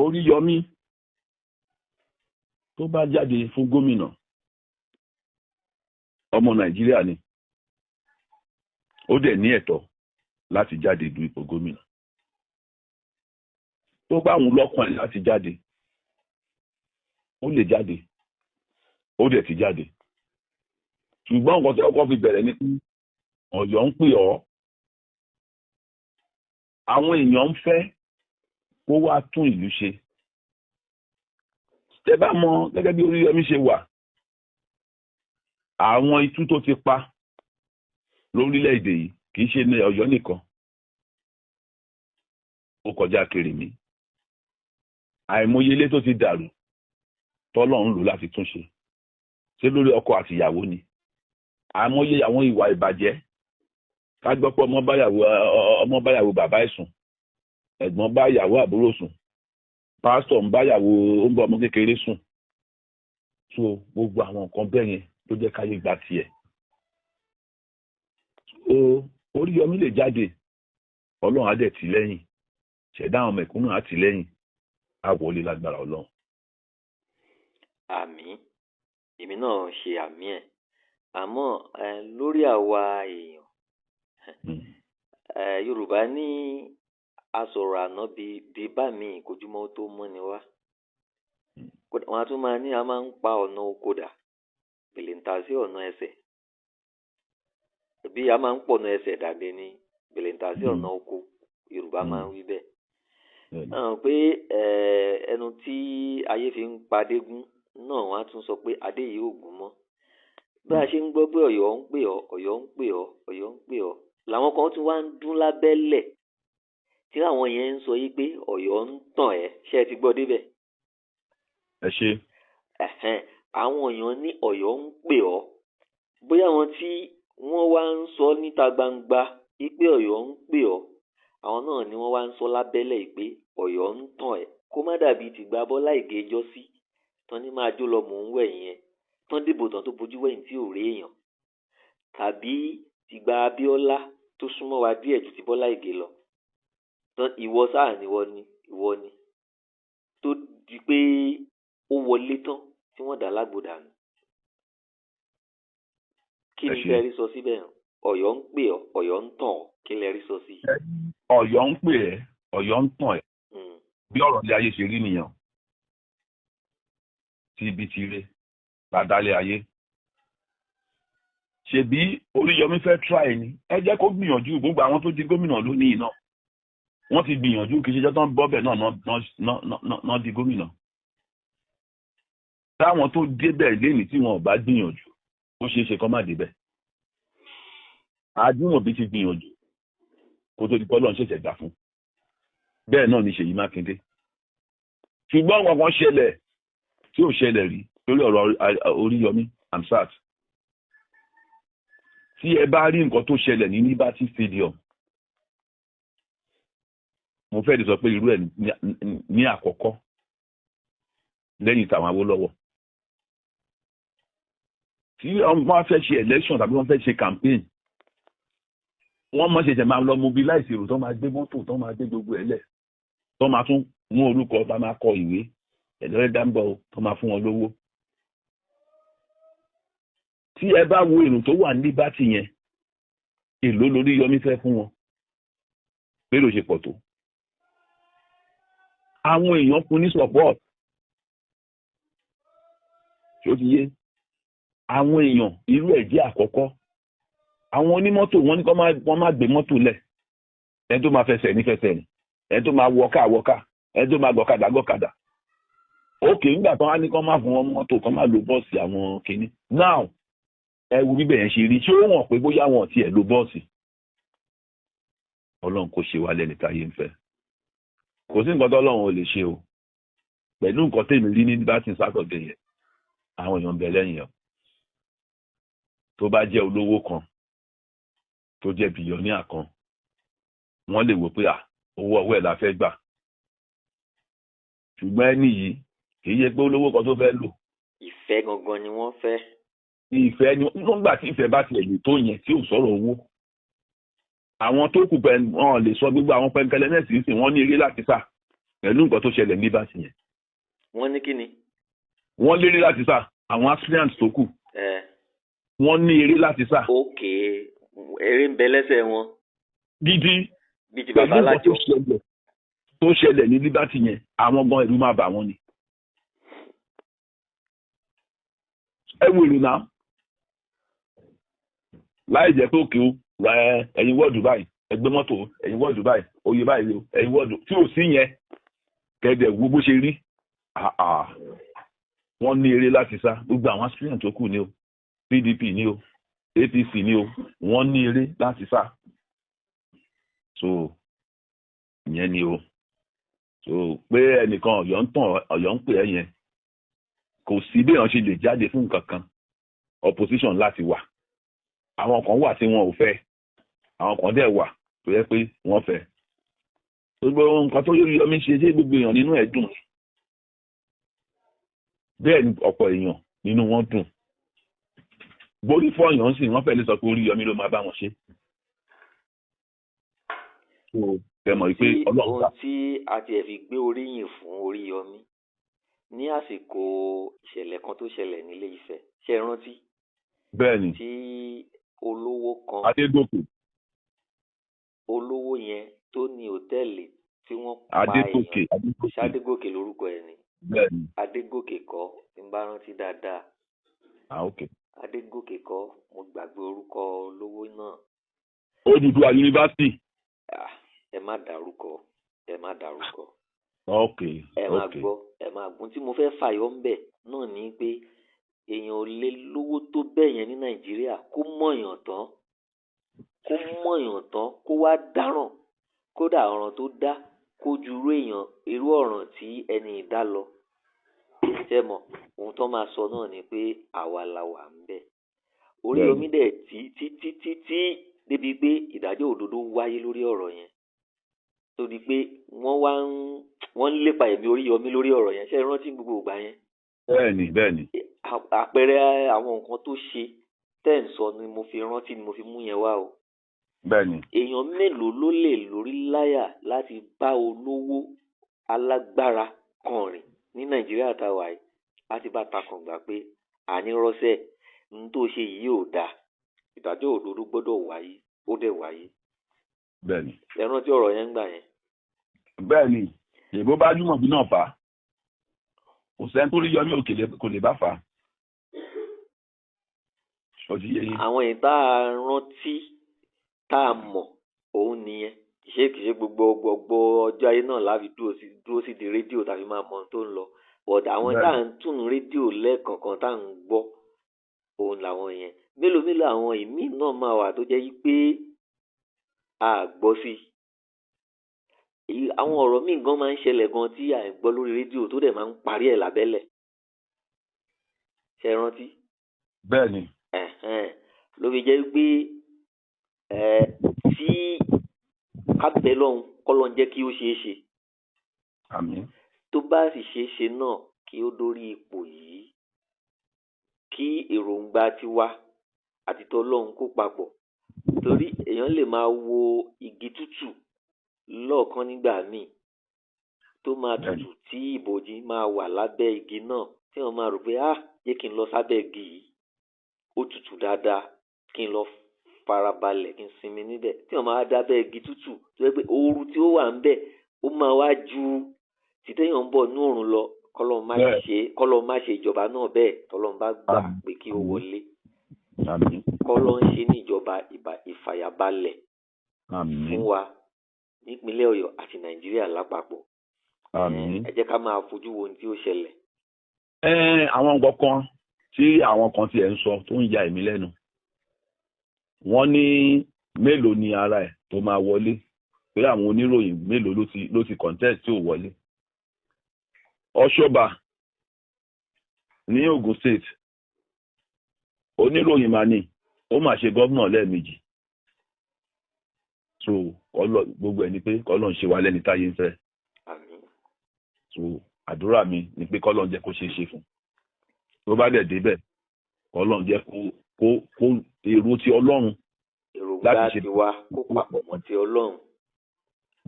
Oríyọmí tó bá jáde fún gómìnà, ọmọ Nàìjíríà ni, ó dẹ̀ ní ẹ̀tọ́ láti jáde du ipò gómìnà. Tó bá wùn lọ́kàn ẹ̀ láti jáde, ó lè jáde, ó dẹ̀ ti jáde. Ṣùgbọ́n nǹkan tí ọkọ̀ fi bẹ̀rẹ̀ ni pé Ọ̀yọ́ ń pè ọ́, àwọn èèyàn ń fẹ́ kó wá tún ìlú ṣe. Tẹ́ bá mọ gẹ́gẹ́ bí Oríyọmí ṣe wà, àwọn itú tó ti pa lórílẹ̀‐èdè yìí, kì í ṣe ní Ọ̀yọ́ nìkan, ó kọjá kiri mi. Àìmọye ilé tó ti dàrú tọ́lọ́run lò láti tún ṣe, ṣé lórí ọkọ àtìyàwó ni. Àìmọye àwọn ìwà ìbàjẹ́, ká gbọ́ pé ọmọ báyàwó bàbá ẹ̀ sùn, ẹ̀gbọ́n bá ìyàwó àbúrò sùn, pásítọ̀ ń báyàwó, ó ń bá ọmọ kékeré sùn. So gbogbo àwọn nǹkan bẹ́ẹ̀ yẹn ló jẹ́ káyé gba tiẹ̀. So Oríyọmí lè jáde, Ọlọ́run á dẹ̀ tì lẹ́yìn, ṣẹ̀dá àwọn mẹ̀kúnnù á tì lẹ́yìn, á wọlé lágbára Ọlọ́run. Àmín, èmi náà ṣe àmín ẹ̀. Àmọ́ lórí àwa èèyàn, Yorùbá ní asọ̀rọ̀ àná bíi bá mi ìkojúmọ́ tó mọ́ ni wá. Wọn á tún máa ní a máa ń pa ọ̀nà oko dà bèlèǹtà sí ọ̀nà ẹsẹ̀, bí a máa ń pọ̀nà ẹsẹ̀ dàgbé ní bèlèǹtà sí ọ̀nà oko. Yorùbá máa ń wí bẹ́ẹ̀ hàn pé ẹnu tí ayé fi ń padégún náà, wọ́n á tún sọ pé adé yìí ò gún mọ́. Bí a ṣe ń gbọ́ pé Ọ̀yọ́ ń pè ọ́, Ọ̀yọ́ ń pè ọ́, Ọ̀yọ́ ń pè ọ́, làwọn kan tún wá ń dún lábẹ́lẹ̀ tí àwọn yẹn ń sọ yìí pé Ọ̀yọ́ ń tàn ẹ́. Ṣé ẹ ti gbọ́ débẹ̀? Ẹ ṣe. Ẹ̀hẹ́n, àwọn èèyàn ní Ọ̀yọ́ ń pè ọ́. Bóyá àwọn tí wọ́n wá ń sọ níta gbangba pé Ọ̀yọ́ ń pè ọ́, àwọn náà ni wọ́n wá ń sọ lábẹ́lẹ̀ pé Ọ̀yọ́ ń tàn ẹ́, kó má dàbí tìgbà Bọ́lá Ìgè jọ́sí tán ní máa jó lọ mò ń wẹ̀ yẹn tán, dìbò tán tó bojú wẹ̀yìn tí ò rí èèyàn, tàbí tìgbà Abíọ́lá tó súnmọ́ wa díẹ̀ ju ti Bọ́lá Ìgè lọ tán, ìwọ sáà ni ìwọ ni ìwọ ni, tó di pé ó wọlé tán tí wọ́n dà lágbo dànù. Kí Ẹ ni ṣé. tẹ́ rí sọ síbẹ̀? Ọ̀yọ́ ń pè ọ́, Ọ̀yọ́ ń tàn ọ́, kí lẹ rí sọ sí? Ọ̀yọ́ ń pè ẹ́, Ọ̀yọ́ ń tàn ẹ́. Bí ọ̀rọ̀ ilé ayé ṣe rí nìyẹn, tí ibi ti ré ládàlẹ́ ayé. Ṣebí Oríyọmí fẹ́ try ni, ẹ jẹ́ kó gbìyànjú. Gbogbo àwọn tó di gómìnà lónìí náà, wọ́n ti gbìyànjú. Kì í ṣe jẹ́ tán bọ́bẹ̀ náà náà di gómìnà. Táwọn tó débẹ̀ lénìí tí wọn ò bá gbìyànjú, ó ṣeé ṣe kán má débẹ̀. Ajímọ̀bí ti gbìyànjú kó tó di pé Ọlọ́run ṣẹ̀ṣẹ̀ gbà fún. Bẹ́ẹ̀ náà ni Ṣèyí Mákindé. Ṣùgbọ́n nǹkan kan ṣẹlẹ̀ tí ò ṣẹlẹ̀ rí lórí ọ̀rọ̀ Oríyọmí Hamzat. Tí ẹ bá rí nǹkan tó ṣẹlẹ̀ ní Liberty Stadium, mo fẹ́ lè sọ pé irú ẹ̀ ní àkọ́kọ́ lẹ́yìn tàwọn Awólọ́wọ̀. Tí wọ́n fẹ́ ṣe election tàbí wọ́n fẹ́ ṣe campaign, wọ́n mọ̀ ṣẹ̀ṣẹ̀ máa lọ mobilize èrò, tó máa gbé mọ́tò, tó máa gbé gbogbo ẹ̀ lẹ̀, tó máa tún mú orúkọ, tó máa kọ ìwé ẹ̀lọ́rẹ́ dáńbọ̀, tó máa fún wọn lówó. Tí ẹ bá wo èrò tó wà ní Liberty yẹn, èló lórí Yọmí fẹ́ fún wọn? Bẹ́ẹ̀ ló ṣe pọ̀ tó. Àwọn èèyàn fún ní support tí ó ti yé àwọn èèyàn. Irú ẹ̀ jẹ́ àkọ́kọ́. Àwọn onímọ́tò, wọ́n ní kó má gbé mọ́tò lẹ̀. Ẹni tó máa fẹsẹ̀ ní fẹsẹ̀ ní, ẹni tó máa wọ́ká wọ́ká, ẹni tó máa gọ̀kadà gọ̀kadà. Ókè, nígbà tó wá ní kó má fún wọn mọ́tò, kó má lo bọ́ọ̀sì àwọn kìíní. Now, ẹ wo bíbẹ̀ yẹn ṣe rí. Ṣé ó wọ̀n pé bóyá wọn tiẹ̀ lo bọ́ọ̀sì? Ọlọ́run kò ṣe wá lẹ́ni táyé ń fẹ́. Kò sí nǹkan tó Ọlọ́run ò lè ṣe o. Pẹ̀lú nǹkan tèmi rí ní Liberty Saturday yẹn, àwọn èèyàn ń bẹ lẹ́yìn ẹ̀. Tó bá jẹ́ olówó kan tó jẹ́ billionaire kan, wọ́n lè wò pé à owó ọwọ́ ẹ̀ la fẹ́ gbà. Ṣùgbọ́n ẹni yìí, kì í ṣe pé olówó kan tó fẹ́ lò. Ìfẹ́ gangan ni wọ́n fẹ́. Ìfẹ́ ni. Nígbà tí ìfẹ́ bá tiẹ̀ lè tó yẹn tí ò sọ̀rọ̀ owó, àwọn tó kù pẹ̀, wọn lè sọ gbogbo àwọn pẹ̀kẹlẹ́ náà sì ń sìn wọ́n ní eré láti sà. pẹ̀lú nǹkan tó ṣẹlẹ̀ ní Liberty yẹn. Wọ́n ní kí ni? Wọ́n lérí láti sá, àwọn aspirants tó kù. Wọ́n ní eré láti sá. Ok, eré ń bẹ lẹ́sẹ̀ wọn. Gidi. Bíi ti bàbá Pẹ̀lú nǹkan alájọ. tó ṣẹlẹ̀ ní Liberty yẹn, àwọn gan ẹ̀rù máa bà wọ́n ni. Ẹ wo èrò náà, láì jẹ́ pé òkè o, ẹ̀yin wọ́ọ̀dù báyìí, ẹ gbé mọ́tò, ẹ̀yin wọ́ọ̀dù báyìí, oyè báyìí o, ẹ̀yin wọ́ọ̀dù tí ò sí yẹn, kẹ́dẹ̀ wo bó ṣe rí. Ah, ah. Wọ́n ní eré láti sá. Gbogbo àwọn aspirant tó kù ni o, PDP ni o, APC ni o, wọ́n ní eré láti sá. So ìyẹn ni o. So pé ẹnìkan Ọ̀yọ́ ń tàn, Ọ̀yọ́ ń pè ẹ́ yẹn, kò sí bí èèyàn ṣe lè jáde fún nǹkan kan. Opposition láti wà. Àwọn kan wà tí wọn ò fẹ́, àwọn kan dẹ̀ wà tó yẹ pé wọ́n fẹ́. Gbogbo nǹkan tó Oríyọmí ṣe, ṣé gbogbo èèyàn nínú ẹ̀ dùn? Bẹ́ẹ̀ ni ọ̀pọ̀ èèyàn nínú wọn dùn. Borí fọyàn sì, wọ́n fẹ́ lè sọ pé Oríyọmí ló máa bá wọn ṣe. So ẹ mọ̀ pé Ọlọ́run Ohun gbà. tí a tiẹ̀ fi gbé oríyìn fún Oríyọmí ní àsìkò ìṣẹ̀lẹ̀ kan tó ṣẹlẹ̀ nílé Ifẹ̀, ṣé ẹ rántí? Bẹ́ẹ̀ ni. Tí olówó kan, Adégòkè. olówó yẹn tó ní òtẹ́ẹ̀lì tí wọ́n pa Adégòkè. èèyàn. Adégòkè. Ṣádégòkè lórúkọ ẹ̀ ni? Bẹ́ẹ̀ ni. Adégòkè kọ́, tí n bá rántí dáadáa. Ah, ok. Adégòkè kọ́, mo gbàgbé orúkọ olówó náà. Odùduwà University. Ah, ẹ má dárúkọ, ẹ má dárúkọ. Ok. Ẹ máa Ok. gbọ́, ẹ máa gbọ́n tí mo fẹ́ fàyọ ń bẹ̀ náà ni pé èèyàn ò lè lówó tó bẹ́ẹ̀ yẹn ní Nàìjíríà, kó mọ̀yàn tán, kó mọ̀yàn tán, kó wá dáràn, kódà ọ̀ràn tó dá kó ju irú èèyàn, irú ọ̀ràn tí ẹni ìdá lọ. Ṣé mọ̀, ohun tó máa sọ náà ni pé àwa la wà ń bẹ̀. Oríyọmí dẹ̀ tí tí tí tí tí débi pé ìdájọ́ òdodo wáyé lórí ọ̀rọ̀ yẹn, tó di pé wọ́n wá ń wọ́n ń lépa ẹ̀mí Oríyọmí lórí ọ̀rọ̀ yẹn. Ṣé ẹ rántí gbogbo ìgbà yẹn? Bẹ́ẹ̀ ni, bẹ́ẹ̀ ni. Àpẹẹrẹ àwọn nǹkan tó ṣe tẹ́ ń sọ ni mo fi rántí, ni mo fi mú yẹn wá o. Bẹ́ẹ̀ ni. Èèyàn mélòó ló lè lórí láyà láti bá olówó alágbára kan rìn ní Nàìjíríà tá a wà yìí, láti bá takàngbà pé àní rọ́ṣẹ̀ n tó ṣe yìí ò dáa, ìdájọ́ òdodo gbọ́dọ̀ wáyé? Ó dẹ̀ wáyé. Bẹ́ẹ̀ ni. Ẹ rántí ọ̀rọ̀ yẹn ń gbà yẹn? Bẹ́ẹ̀ ni. Èbó bá jùmọ̀ bí náà fà á, kò sẹ́ni tó rí yọmí òkèlè kò lè bá fà á. Ó ti yé yín. Àwọn èyí tá a rántí, tá a mọ̀, òun nìyẹn. Ṣé kìí ṣe gbogbo gbogbo ọjọ́ ayé náà láfi dúró sí di rédíò tàbí máa mọ ohun tó ń lọ, but àwọn tá à ń tún rédíò lẹ́ẹ̀kọ̀ọ̀kan tá à ń gbọ́, òun làwọn yẹn. Mélòó mélòó àwọn ìmíì náà máa wà tó jẹ́ pé a gbọ́ sí i. Àwọn ọ̀rọ̀ míì gan máa ń ṣẹlẹ̀ gan tí à ń gbọ́ lórí rédíò tó dẹ̀ máa ń parí ẹ̀ lábẹ́lẹ̀. Ṣe é rántí? Bẹ́ẹ̀ ni. Ẹ̀hẹ́n. Ló fi jẹ́ pé tí ká bẹ lọ́hùn, kọ́lọ́n jẹ́ kí ó ṣeé ṣe. Àmín. Tó bá sì ṣeé ṣe náà kí ó dórí ipò yìí, kí èròǹgbà tiwa àti tọlọ́hun kó papọ̀, torí èèyàn lè máa wo igi tútù lọ́ọ̀kan nígbà míì tó máa tutù, tí ìbòjì máa wà lábẹ́ igi náà, tí wọ́n máa rò pé, "Ah, jẹ́ kí n lọ sábẹ́ igi yìí, ó tutù dáadáa, kí n lọ farabalẹ̀, kí n sinmi níbẹ̀," tí wọ́n máa dábẹ́ igi tútù tó jẹ́ pé ooru tí ó wà ń bẹ̀, ó máa wá ju tí téèyàn ń bọ̀ ní òrùn lọ. Kọ́lọ́n má ṣe, kọ́lọ́n má ṣe ìjọba náà bẹ́ẹ̀, tọ́lọ́n bá gbà pé kí ó wọlé. Àmín. Kọ́lọ́n ṣe ní ìjọba ìfàyàbalẹ̀ Àmín. fún wa nípínlẹ̀ Ọ̀yọ́ àti Nàìjíríà lápapọ̀. Àmín. Ẹ jẹ́ ká máa fojú wo ohun tí ó ṣẹlẹ̀. Ẹ àwọn nǹkan kan tí àwọn kan tiẹ̀ ń sọ tó ń ya èmi lẹ́nu, wọ́n ní mélòó ni ara ẹ̀ tó máa wọlé, pé àwọn oníròyìn mélòó ló ti contest tí ò wọlé. Ọ̀ṣọ́bà ní Ogun State, oníròyìn máa ní ó mà ṣe gómìnà lẹ́ẹ̀mejì. So kọ́lọ̀ gbogbo ẹ̀ ni pé kọ́lọ̀ ń ṣe wá lẹ́ni táyé ń fẹ́. Àmín. So àdúrà mi ni pé kọ́lọ̀ ń jẹ́ kó ṣeé ṣe fún. Tó bá dẹ̀ débẹ̀, kọ́lọ̀ ń jẹ́ kó èrò ti Ọlọ́run Èròǹgbà láti ṣe tiwa kó papọ̀ mọ́ ti Ọlọ́run.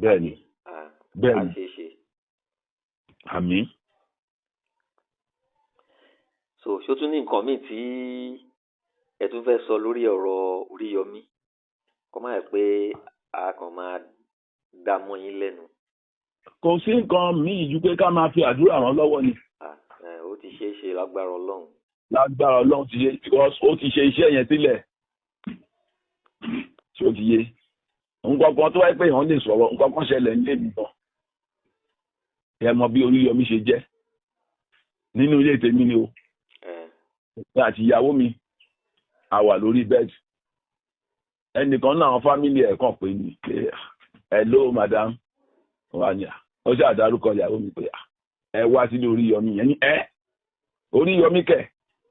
Bẹ́ẹ̀ ni. Ah, Bẹ́ẹ̀ á ni. ṣeé ṣe. Àmín. So ṣó tún ní nǹkan míì tí ẹ tún fẹ́ sọ lórí ọ̀rọ̀ Oríyọmí, kó má yẹ pé a kàn máa dá mọ́ yín lẹ́nu? Kò sí nǹkan míì ju pé ká máa fi àdúrà ràn lọ́wọ́ ni. Ó ti ṣeé ṣe lágbára Ọlọ́run. Lágbára Ọlọ́run ti ṣe, because ó ti ṣe iṣẹ́ yẹn sílẹ̀ tí ó ti yé. Nǹkan kan tó wáyé pé èèyàn lè sọ̀rọ̀, nǹkan kan ṣẹlẹ̀ nílé mi gan. Ẹ mọ bí Oríyọmí ṣe jẹ́ nínú ilé tèmi ni o. Àti ìyàwó mi a wà lórí bed, ẹnìkan náà, àwọn family ẹ̀ kàn pé ní pé, "Hello madam," wà ní ó ṣe àdárúkọ ìyàwó mi pé ẹ wá sílé Oríyọmí yẹn ní ẹ Oríyọmí kẹ,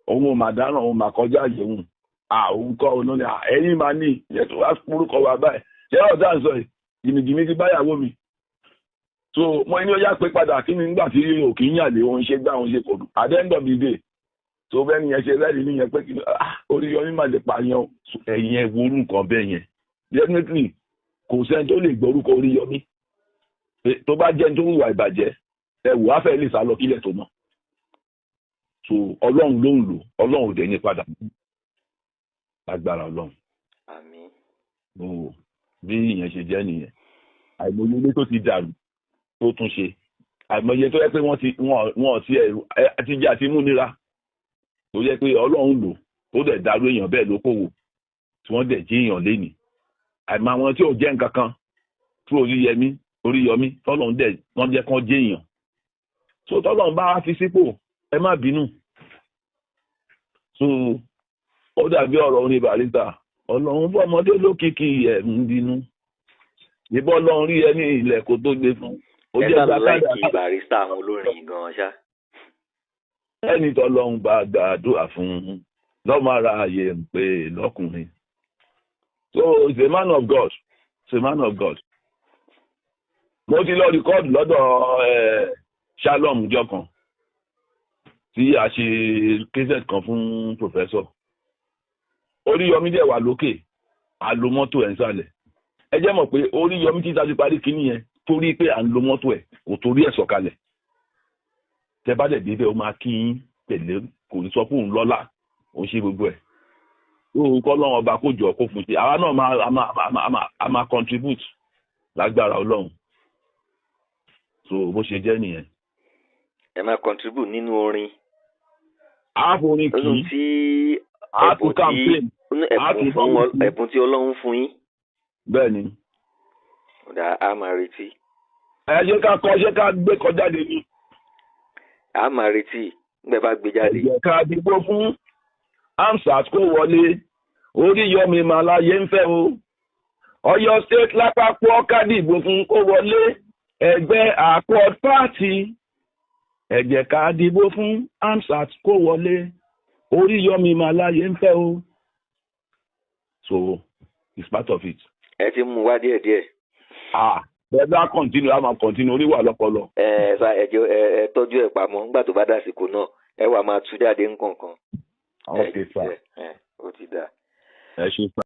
òun ò mà dáràn, òun mà kọjá àyè òun, òun kọ́ òun ní ẹ̀yìn máa ní ìyẹn tó wá orúkọ wa báyìí. Ṣé ọ̀dà ń sọ yìí jìnnìjìnnì ti báyàwó mi. So mo ní ó yá pé padà kí ni nígbà tí òkì ń yàlé òun ṣe gbá òun ṣe kò dùn. At the end of the day, tó bẹ́ẹ̀ nìyẹn ṣe rẹ́ẹ̀lì nìyẹn pé kí Oríyọmí má lè pààyàn. Ẹ̀yìn ẹ̀ wo orúkọ bẹ́ẹ̀ yẹn, definitely kò sẹ́ni tó lè gbọ́ orúkọ Oríyọmí tó bá jẹ́ tó hùwà ìbàjẹ́, ẹ wò á fẹ́ lè sá lọ kílẹ̀ tó mọ́. So Ọlọ́run ló ń lò, Ọlọ́run ò dẹ̀ ní padà lágbára Ọlọ́run. Àmín. Bí ìyẹn ṣe jẹ́ nìyẹn. Àìmọye ilé tó ti dàrú tó tún ṣe, àìmọye tó yẹ pé wọ́n ti wọ́n ti ẹ̀ àti jẹ́ àti múnira tó yẹ pé Ọlọ́run lò tó dẹ̀ dàrú èèyàn bẹ́ẹ̀ lókòwò tí wọ́n dẹ̀ jí èèyàn lénìí. Àìmọ̀ àwọn tí ò jẹ́ nǹkan kan tí Oríyẹmí, Oríyọmí, tọ́lọ́run dẹ̀ wọ́n jẹ́ kán jẹ́ èèyàn. So tọ́lọ́run bá wá fi sípò, ẹ má bínú. So ó dàbí ọ̀rọ̀ orin Barrister, Ọlọ́run fọmọdé lókìkí ẹ̀ ń bínú, ìbọn Ọlọ́run rí ẹ ní ilẹ̀ kó tó gbé fún. Ó jẹ́ gbàkádà like Barrister, àwọn olórin gan-an ṣá. Ẹni tọ́lọ́run bá gbàdúrà fún lọ́mọ ara ààyè ń pè lọ́kùnrin. So he's a man of God, he's a man of God. Mo ti lọ record lọ́dọ̀ Shalom jọ kan tí a ṣe cassette kan fún professor. Oríyọmí dẹ̀ wà lókè, a lo mọ́tò ẹ̀ ń sàlẹ̀. Ẹ jẹ́ mọ̀ pé Oríyọmí tí ta ti parí kínní yẹn, torí pé à ń lo mọ́tò ẹ̀, kò torí ẹ̀ sọ̀kalẹ̀. Tẹ bá dẹ̀ débẹ̀, ó máa kí yín tẹ̀lé, kò ní sọ pé òun lọ́lá, òun ṣe gbogbo ẹ̀. Ó kọ́ lọ́wọ́ ọba kó jọ kó fún ṣe. Àwa náà máa a máa contribute lágbára Ọlọ́run. So bó ṣe jẹ́ nìyẹn. Ẹ máa contribute nínú orin. Àáforin kì í tí ẹ̀bùn tí ẹ̀bùn fún ẹ̀bùn tí Ọlọ́run fún yín. Bẹ́ẹ̀ni. Ọ̀dà, a máa retí. Ẹ ṣe ká kọ, ṣé ká gbé kọjá lé ní. A máa retí nígbà bá gbé jáde. Ẹ jẹ́ ká dìbò fún Hamzat kó wọlé, Oríyọmí màláyé ń fẹ́ o. Ọ̀yọ́ State lápapọ̀, ká dìbò fún kó wọlé, ẹgbẹ́ Accord Party. Ẹ jẹ́ ká dìbò fún Hamzat kó wọlé, Oríyọmí màláyé ń fẹ́ o. So it's part of it. Ẹ ti mú wá díẹ̀díẹ̀. Ah, bẹ́ẹ̀ bá continue, a máa continue, orí wà lọ́pọlọ. Ẹ ẹ sá, ẹ jẹ́ ẹ tọ́jú ẹ pamọ́, nígbà tó bá dàsìkò náà, ẹ wà máa tú jáde nǹkankan. Ok sir. Ẹ ó ti dáa. Ẹ ṣe sá.